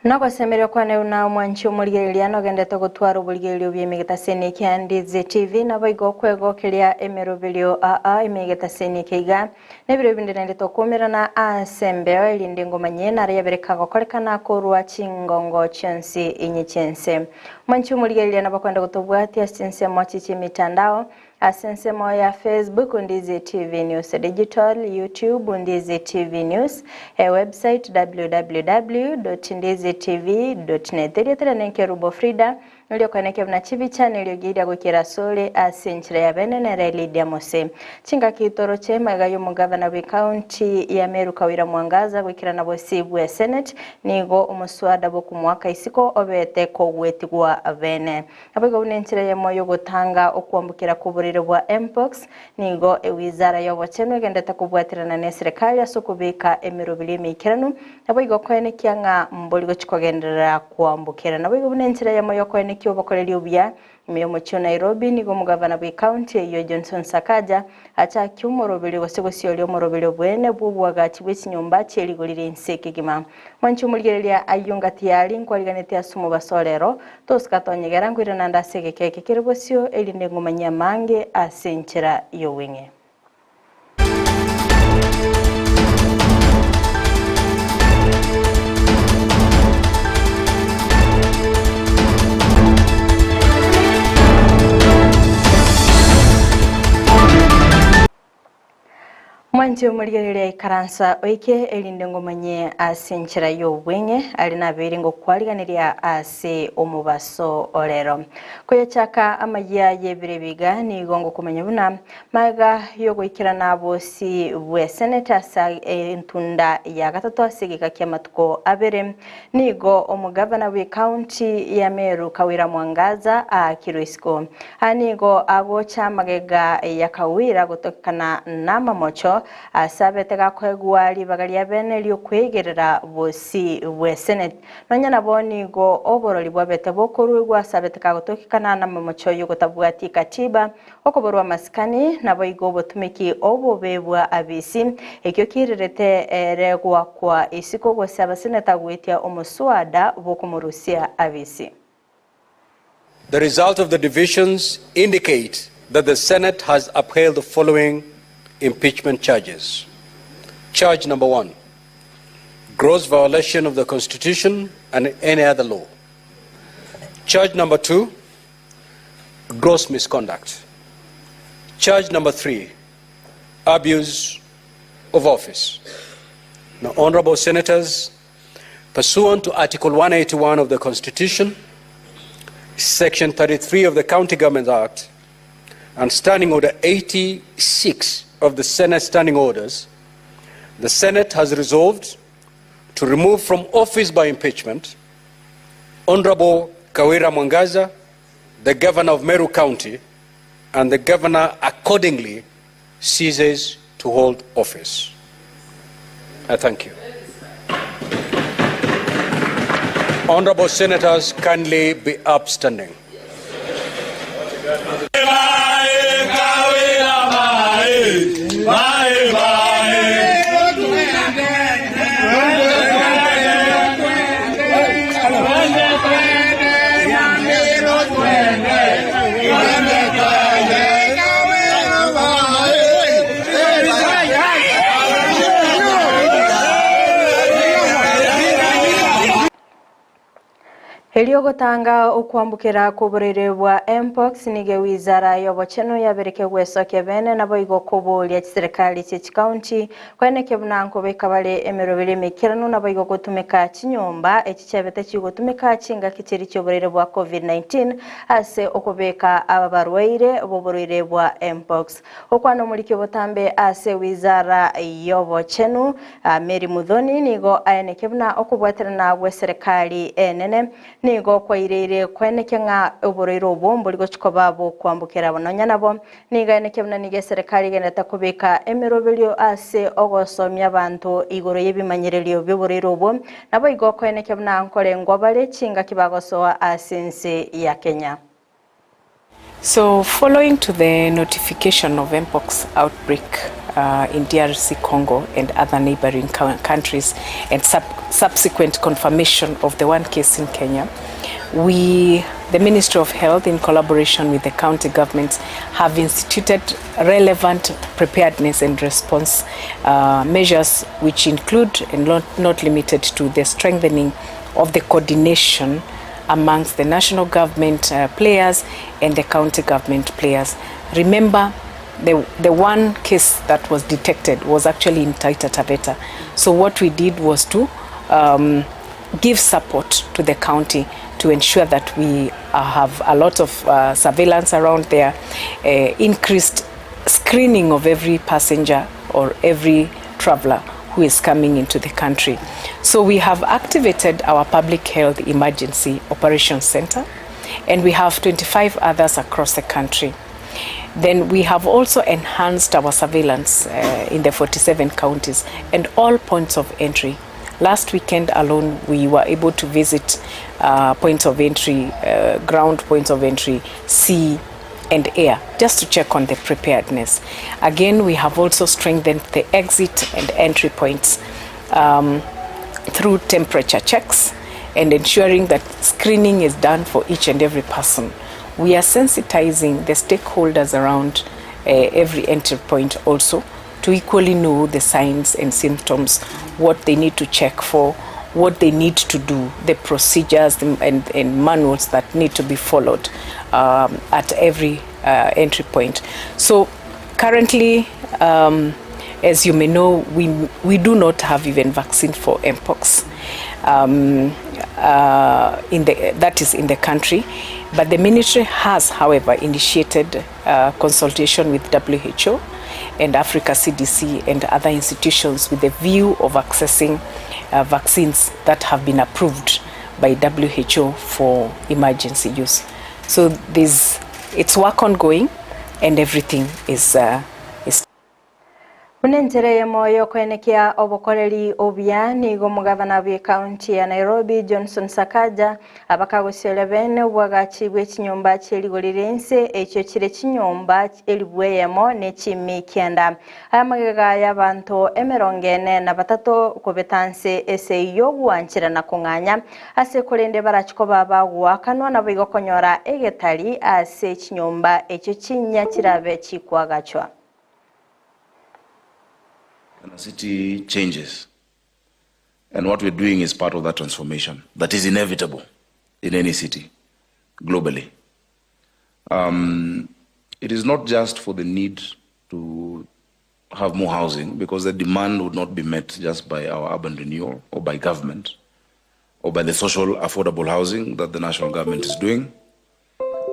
Nogosemeria kwane buna omwanchi omorigereria nogendete gotwara oborigererio bw'emegetaseni ekia Ndizi TV, naboigo okwegokeria emeroberio aa emegetaseni eke iga. Nebiro binde naende tokoumerana ase embeo, erinde ngomanye nare yabere kagokorekana korwa chingongo chionsi inye chi'ense. Omwanchi omorigereria nabakwenda gotobwatia ase chinsemo chi chi'emitandao, Ase ensemo ya Facebook, Ndizi TV News Digital, YouTube, Ndizi TV News, e website www.ndizitv.net. Erieta riane Nkerubo Frida, noria okoenekia buna chibicha neriogi riria goikera asore ase enchera ya bene nere Lydia Mose. Chingaki toroche magega y'omogavana bw'ecounty ya Meru Kawira Mwangaza goikerana bosio bwe Senate, nigo omoswada bw'okomoaka isiko obete kogwetigwa bene. Naboigo buna enchera eyemo y'ogotanga okwambukera kw'oborwaire bwa Mpox, nigo ewizara y'obochenu egenderete kobwaterana n'eserekari ase okobeka emeroberi emeikeranu, naboigo koenekia ng'a mbori gochia kogenderera kwambukera. Naboigo buna enchera eyemo y'okoenekia obokoreri obuya ime y'omochie o Nairobi, nigo omogavana bw'ecounty eyio Johnson Sakaja achakia omoroberi gose gosioria omoroberi oboene bw'oboagachi bwe chinyomba chie rigori ria inse kegima. Mwanche omorigereria ayio ngati yari nkwariganetie ase omobaso orero, Tosika tonyegera nkoirana ande ase egeka eke kere bosio, erinde ngomanyie amange ase enchera y'obweng'e. Mwanche omorigereria ikaransa oike, erinde ngomanyie ase enchera y'obweng'e, aria nabeire ngokwariganeria ase omobaso o rero. Koyachaka amayia y'ebiro ebi iga, nigo ngokomanya buna magega y'ogoikerana bosi bw'esenete ase entunda ya gatato ase egeka ki'amatuko abere, Nigo omogavana bw'ecounty ya Meru Kawira Mwangaza aakirwe isiko. Aya nigo agocha magega ya Kawira gotokekana namamocho ase abete gakoegwa ribaga ria bene riokweigerera bosi bwe Senate. Nonya nabo nigo oborori bwabete bokoruegwa ase abete kagotokekana namamocho yogotabwatia katiba Okoborwa amasikani, naboigo obotumeki obobe bwa abisi, ekio kiirerete ere goakwa isiko gose abaseneta goetia omoswada bw'okomorusia abisi. The result of the divisions indicate that the Senate has upheld the following impeachment charges. Charge number one, gross violation of the Constitution and any other law. Charge number two, gross misconduct. Charge number 3, abuse of office. Now, honorable senators, pursuant to Article 181 of the Constitution, Section 33 of the County Government Act, and Standing Order 86 of the Senate Standing Orders, the Senate has resolved to remove from office by impeachment Honorable Kawira Mwangaza, the Governor of Meru County, and the Governor accordingly ceases to hold office. I thank you. Honorable Senators, kindly be upstanding. Erio gotanga okwambukera kw'oborwaire bwa Mpox nigo ewizara y'obochenu yabereke gwesokia bene naboigo koboria chiserekari chie chikaunti koenekia buna nkobeka bare emeroberi emeikeranu naboigo gotumeka chinyomba echi chiabete chigotumeka chingaki chiria chi'oborwaire bwa Covid-19 ase okobeka abarwaire b'oborwaire bwa Mpox. Gokwana omoriki obotambe ase wizara y'obochenu, Mary Muthoni nigo aenekia buna okobwaterana gw'eserekari enene nigo kwaireire koenekia ng'a oborwaire obwo mbori gochia koba bokwambokera nonya nabo nigo aenekia buna nigo eserekari egenderete kobeka emeroberio ase ogosomia abanto igoro y'ebimanyererio bi'oborwaire obwo naboigo koenekia buna nkorengwa bare chingaki bagosoa ase ense ya Kenya. So following to the notification of mpox outbreak. in DRC Congo and other neighboring countries and subsequent confirmation of the one case in Kenya, we, the Ministry of Health in collaboration with the county governments have instituted relevant preparedness and response measures which include and not limited to the strengthening of the coordination amongst the national government players and the county government players. Remember, the, the one case that was detected was actually in Taita Taveta. So what we did was to give support to the county to ensure that we have a lot of surveillance around there, increased screening of every passenger or every traveler who is coming into the country. So we have activated our Public Health Emergency Operations Center, and we have 25 others across the country. Then we have also enhanced our surveillance in the 47 counties and all points of entry. Last weekend alone, we were able to visit points of entry, ground points of entry, sea and air, just to check on the preparedness. Again, we have also strengthened the exit and entry points through temperature checks and ensuring that screening is done for each and every person. We are sensitizing the stakeholders around every entry point also to equally know the signs and symptoms, what they need to check for, what they need to do, the procedures and manuals that need to be followed at every entry point. So currently, as you may know, we do not have even vaccine for Mpox. That is in the country. But the ministry has, however, initiated consultation with WHO and Africa CDC and other institutions with the view of accessing vaccines that have been approved by WHO for emergency use. So it's work ongoing and everything is Buna enchera eyemo yokoenekia obokoreri obuya nigo omogavana bwe ekaunti ya Nairobi Johnson Sakaja abakagosiora bene obwagachi bwe chinyomba chierigori ria inse echio chire chinyomba elibu eyemo na echimi kianda aya magega ya abanto emerongo ene na batato kobeta nse ase eyio na kong'anya ase korende barachikoba bagwakanwa nabo igo konyora egetari ase chinyomba echio chinya chirabe chikwagachwa. And the city changes. And what we're doing is part of that transformation that is inevitable in any city, globally. It is not just for the need to have more housing, because the demand would not be met just by our urban renewal or by government or by the social affordable housing that the national government is doing.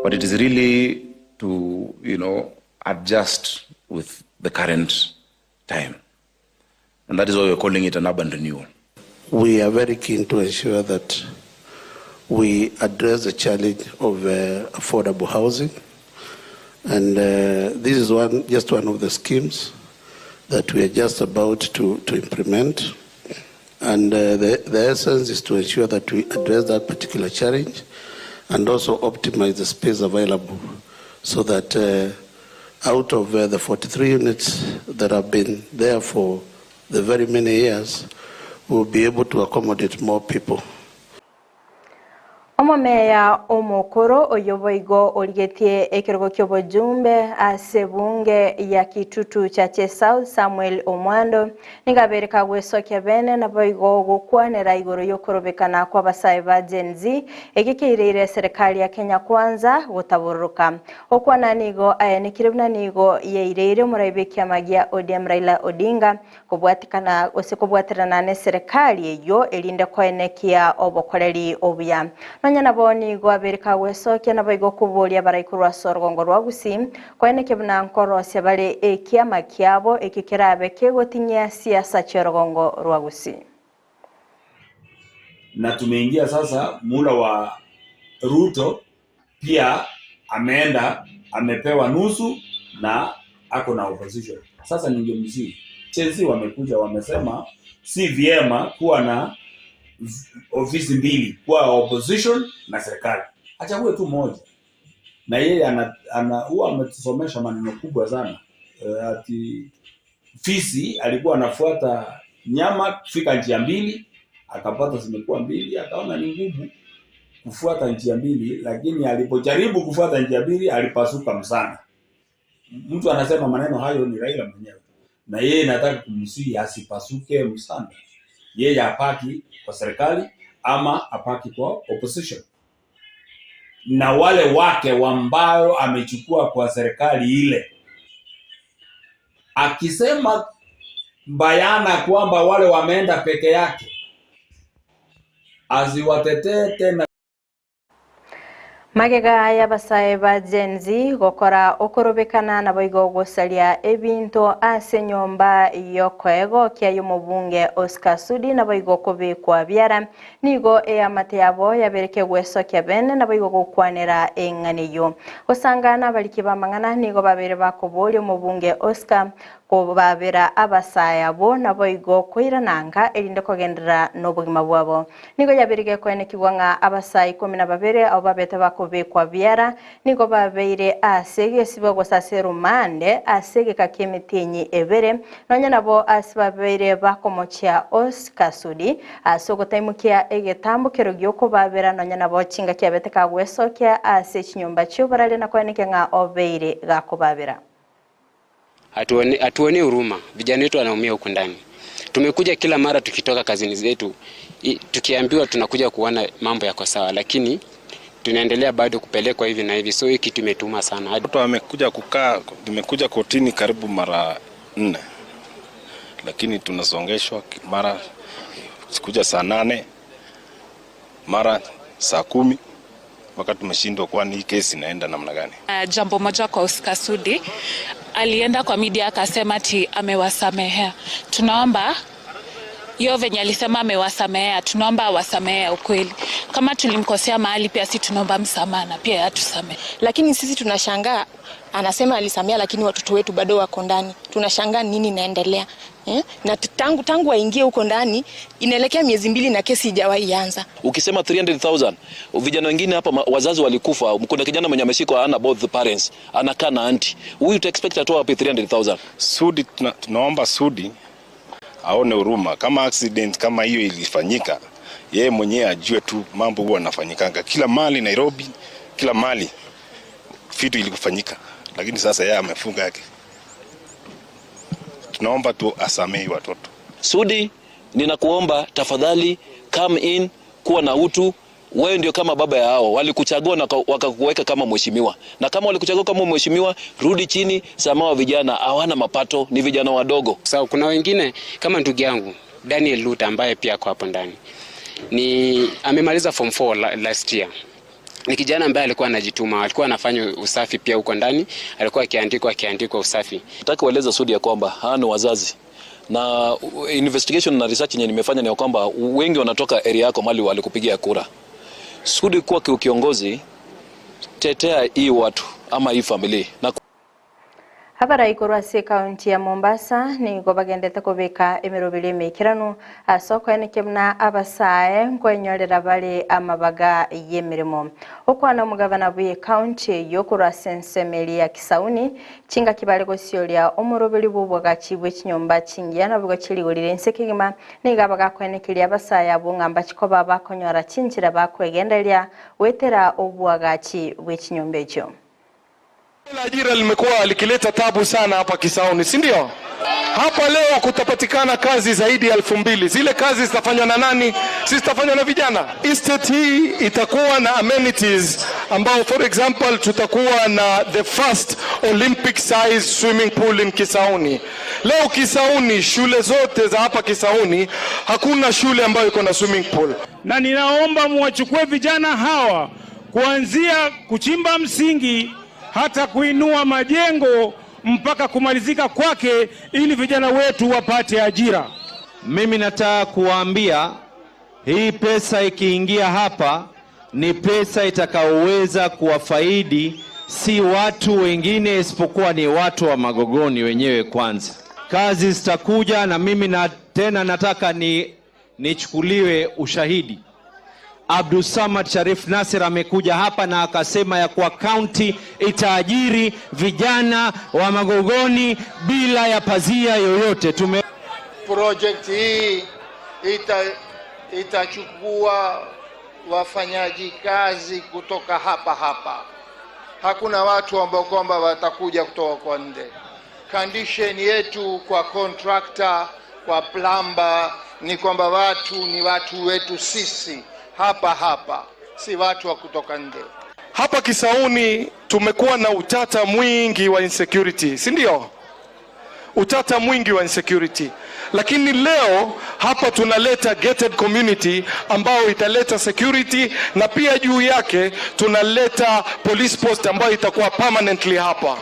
But it is really to adjust with the current time. And that is why we're calling it an urban renewal. We are very keen to ensure that we address the challenge of affordable housing. And this is just one of the schemes that we are just about to implement. And the essence is to ensure that we address that particular challenge and also optimize the space available so that out of the 43 units that have been there for the very many years, we'll be able to accommodate more people. Omomeya omokoro oyoboigo origetie ekerogo ky'obojumbe ase bunge ya Kitutu Chache South Samuel Omwando nigabereka gwesokia bene naboigo gokwanera igoro yokorobekana kw'abasae ba Gen Z egekeireire serikali ya Kenya Kwanza gotaburuka okwana nigo ayanekire buna nigo yeireire omoraibe kiama gia ODM Raila Odinga kobwatikana ose kobwaterana ne serikali eyo erinde koenekia obokoreri obuya. Nonya nabo nigo abereka gwesokia nabo kuboria baraikurwa sorgongo rwa Gusii koeneke buna nkorosia bare ekiama kiabo ekikirabe kegotinyia siasa chiorgongo rwa Gusii. Na tumeingia sasa mula wa Ruto, pia ameenda amepewa nusu na ako na opposition. Sasa ningemsihi Gen Z wamekuja wamesema si vyema kuwa na ofisi mbili, kuwa opposition na serikali. Achague tu moja. Na yeye huwa ametusomesha maneno kubwa sana. Ati Fisi alikuwa anafuata nyama kufika njia mbili, akapata zimekuwa mbili, akaona ni ngumu kufuata njia mbili, lakini alipojaribu kufuata njia mbili alipasuka msana. Mtu anasema maneno hayo ni Raila mwenyewe, na yeye nataka kumsihi asipasuke msana, yeye apaki kwa serikali ama apaki kwa opposition, na wale wake ambao amechukua kwa serikali ile, akisema bayana kwamba wale wameenda peke yake, asiwatetee tena. Magega y'abasae ba Gen Z gokora okorobekana naboigo gosaria ebinto ase enyomba yokoegokia y'omobunge Oscar Sudi naboigo kobekwa biara nigo eamate yabo yabereke gwesokia bene naboigo gokwanera eng'ana eywo gosangana abariki b'amang'ana nigo babere bakoboria omobunge Oscar kobabera abasae abo naboigo koirananga erinde kogenderera n'obogima bwabo nigo yaberige koenekigwa ng'a abasae 12 abo babete bakobekwa biara nigo babeire ase egesibo gose ase rumande ase egeka kia emitienyi ebere nonya nabo ase babeire bakomochia Oscar Sudi ase ogotaimukia egetambo kero giokobabera nonya nabo chingaki abete kagwesokia ase chinyomba chioboraria na koenekia ng'a obeire gakobabera. Hatuonei huruma, vijana wetu wanaumia huku ndani. Tumekuja kila mara tukitoka kazini zetu tukiambiwa tunakuja kuona mambo yako sawa, lakini tunaendelea bado kupelekwa hivi na hivi, so hii kitu imetuma sana. Watu wamekuja kukaa, tumekuja kotini karibu mara 4, lakini tunasongeshwa mara kuja saa 8 mara saa 10 mpaka tumeshindwa, kwani hii kesi inaenda namna gani? Jambo moja kwa Oscar Sudi, alienda kwa media akasema ati amewasamehea. Tunaomba hiyo venye alisema amewasamehea, tunaomba awasamehea ukweli. Kama tulimkosea mahali pia si tunaomba msamaha na pia atusamehe. Lakini sisi tunashangaa, anasema alisamea lakini watoto wetu bado wako ndani. Tunashangaa nini inaendelea? Na tangu waingie huko ndani inaelekea miezi 2 na kesi haijawahi anza. Ukisema 300,000 vijana wengine hapa wazazi walikufa. Kuna kijana mwenye ameshikwa hana both parents, anakaa na auntie. Huyu to expect atoa wapi 300,000? Sudi, tunaomba Sudi aone huruma. Kama accident kama hiyo ilifanyika, yeye mwenyewe ajue tu mambo huwa yanafanyikanga kila mahali Nairobi, kila mahali vitu ilikufanyika, lakini sasa yeye amefunga yake. Tunaomba tu asamehe watoto. Sudi, ninakuomba tafadhali come in, kuwa na utu. Wewe ndio kama baba ya hao, walikuchagua na wakakuweka kama mheshimiwa. Na kama walikuchagua kama mheshimiwa, rudi chini, samaha vijana, hawana mapato, ni vijana wadogo. Sawa, kuna wengine kama ndugu yangu Daniel Luta ambaye pia ako hapo ndani. Ni amemaliza form 4 last year. Ni kijana ambaye alikuwa anajituma, alikuwa anafanya usafi pia huko ndani, alikuwa akiandikwa usafi. Nataka kueleza Sudi ya kwamba hawa ni wazazi. Na investigation na research yenye nimefanya ni kwamba wengi wanatoka area yako mali walikupigia kura. Sudi kuwa kiongozi, tetea hii watu ama hii familia. Na Habara ikorwa ase kaunti ya Mombasa nigo bagendete kobeka emirobiri emikirano ase okoenekia buna abasae nkwenyorera bare amabaga y'emirimo. Okwana omogavana bwe kaunti eyo korwa ase ensemeri ya Kisauni chingaki bare gosioria omoroberi bw'obwagachi bwe chinyomba chingiya naboigo chirigorire ense kegima nigo abagakoenekeria abasae abwo ng'a mbachikoba bakonyora chinchera bakwegendereria gwetera obwagachi bwe chinyomba echio. Ajira limekuwa likileta tabu sana hapa Kisauni, si ndio? Hapa leo kutapatikana kazi zaidi ya 2000. Zile kazi zitafanywa na nani? Si zitafanywa na vijana. Estate hii itakuwa na amenities ambao for example tutakuwa na the first Olympic size swimming pool in Kisauni. Leo Kisauni, shule zote za hapa Kisauni hakuna shule ambayo iko na swimming pool. Na ninaomba muwachukue vijana hawa kuanzia kuchimba msingi hata kuinua majengo mpaka kumalizika kwake ili vijana wetu wapate ajira. Mimi nataka kuwaambia hii pesa ikiingia hapa ni pesa itakaoweza kuwafaidi si watu wengine isipokuwa ni watu wa Magogoni wenyewe kwanza. Kazi zitakuja na mimi na tena nataka nichukuliwe ushahidi. Abdulsamad Sharif Nasir amekuja hapa na akasema ya kuwa kaunti itaajiri vijana wa Magogoni bila ya pazia yoyote. Tume Project hii ita itachukua wafanyaji kazi kutoka hapa hapa, hakuna watu ambao kwamba watakuja kutoka kwa nje. Condition yetu kwa contractor, kwa plumber ni kwamba watu ni watu wetu sisi hapa hapa, si watu wa kutoka nje. Hapa Kisauni tumekuwa na utata mwingi wa insecurity, si ndio? Utata mwingi wa insecurity, lakini leo hapa tunaleta gated community ambayo italeta security, na pia juu yake tunaleta police post ambayo itakuwa permanently hapa.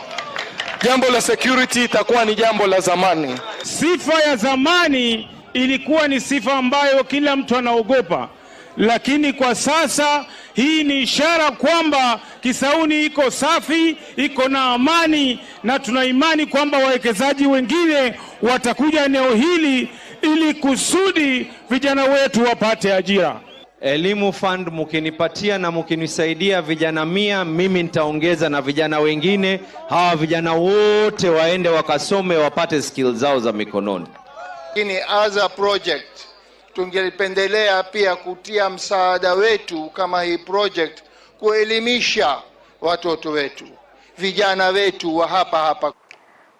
Jambo la security itakuwa ni jambo la zamani. Sifa ya zamani ilikuwa ni sifa ambayo kila mtu anaogopa, lakini kwa sasa hii ni ishara kwamba Kisauni iko safi, iko na amani, na tuna imani kwamba wawekezaji wengine watakuja eneo hili ili kusudi vijana wetu wapate ajira. Elimu Fund mukinipatia na mukinisaidia vijana 100, mimi nitaongeza na vijana wengine. Hawa vijana wote waende wakasome, wapate skills zao za mikononi. Lakini as a project tungelipendelea pia kutia msaada wetu kama hii project kuelimisha watoto wetu, vijana wetu wa hapa hapa.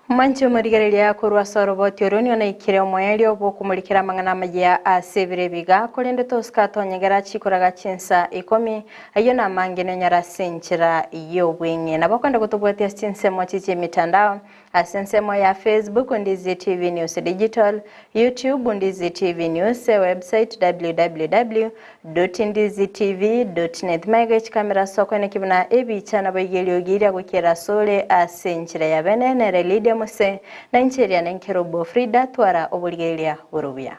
Mwanchi omorigereria korwa ase oroboti oro nionaikire omoerio bwokomurikera amang'ana amaya ase ebire biga korende tosika tonyegera chikoraga chinsa 10 ayo namange nonyora ase enchera ya obweng'e. Nabo okwenda gotobwatia ase chinsemo chichia emitandao ase ensemo ya Facebook Ndizi TV News Digital, YouTube Ndizi TV News, website www.ndizitv.net. Maiga echikamera ase okoeneki buna ebicha nabo iga eriogi riria gokera ase ore ase enchera ya bene nere Lydia Mose na inche eria nenkero Bo Frida twara oborigereria bore obuya.